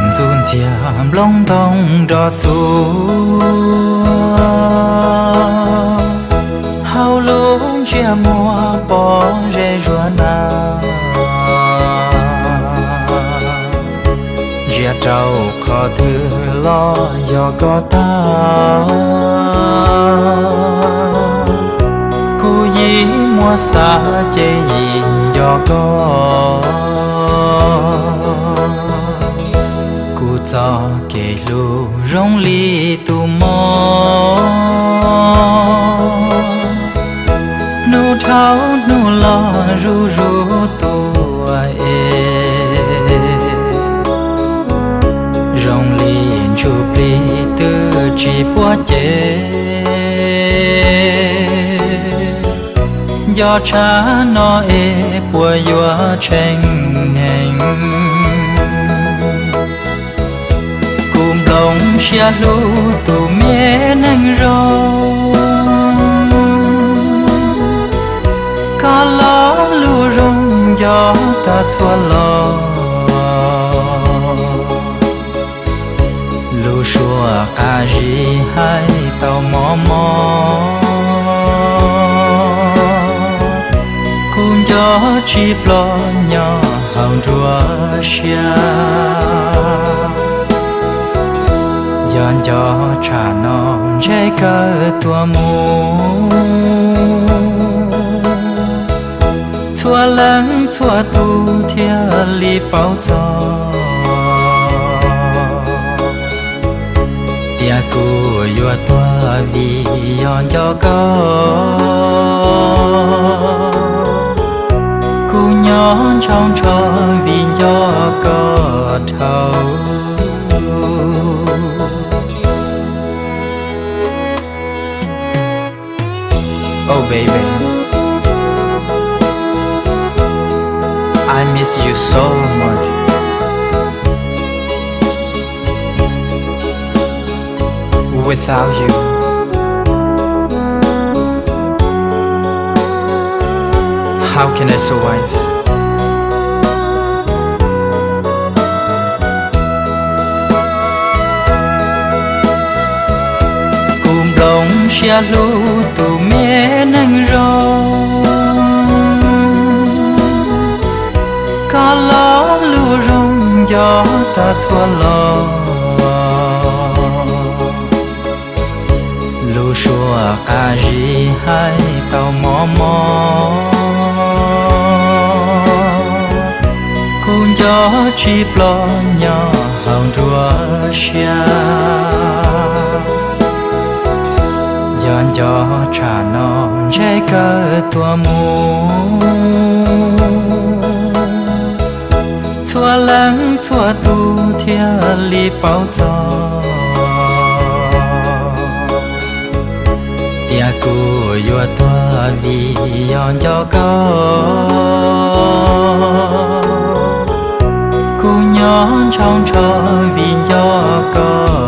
Ntxuj ntxiag nplooj ntoo nrov xuav, hauv lub ntsiab muag pob zeb zuag na. Ntsia rau qhov twg los yog koj tag. Kuv yeej muaj xav ces yeej nco koj. Kuv txoj kev hlub zoo li tus mos, hnub dhau hnub los zuj zus tuaj es, zoo li ntsuj plig twb tsis puab ces. Nco tshaj no es puas yuav tshee neeg? Kuv nplooj siab hlub tus me neeg zoo, koj lo lus zoo nco tag txhua lo. Lus suav qab zib hais tau mob mob, kuv nco tsis ploj nyob hauv nruab siab. Yog nco tshaj no ntshe kawg tuag mus, txhua leej txhua tus thiaj li paub txog tias kuv yuav tuag vim yog nco koj. Kuv nyob ntshaus ntsho vim nco koj dhau. Oh baby, I miss you so much. Without you, how can I survive? Kuv nplooj siab hlub tus me neeg zoo, koj lo lus zoo nco tag txhua lo. Lus suav qab zib hais tau mob mob, kuv nco tsis ploj nyob hauv nruab siab. Yog nco tshaj no ntshe kawg tuag mus, txhua leej txhua tus thiaj li paub txog tias kuv yuav tuag vim yog nco koj. Kuv nyob ntshaus ntsho vim nco koj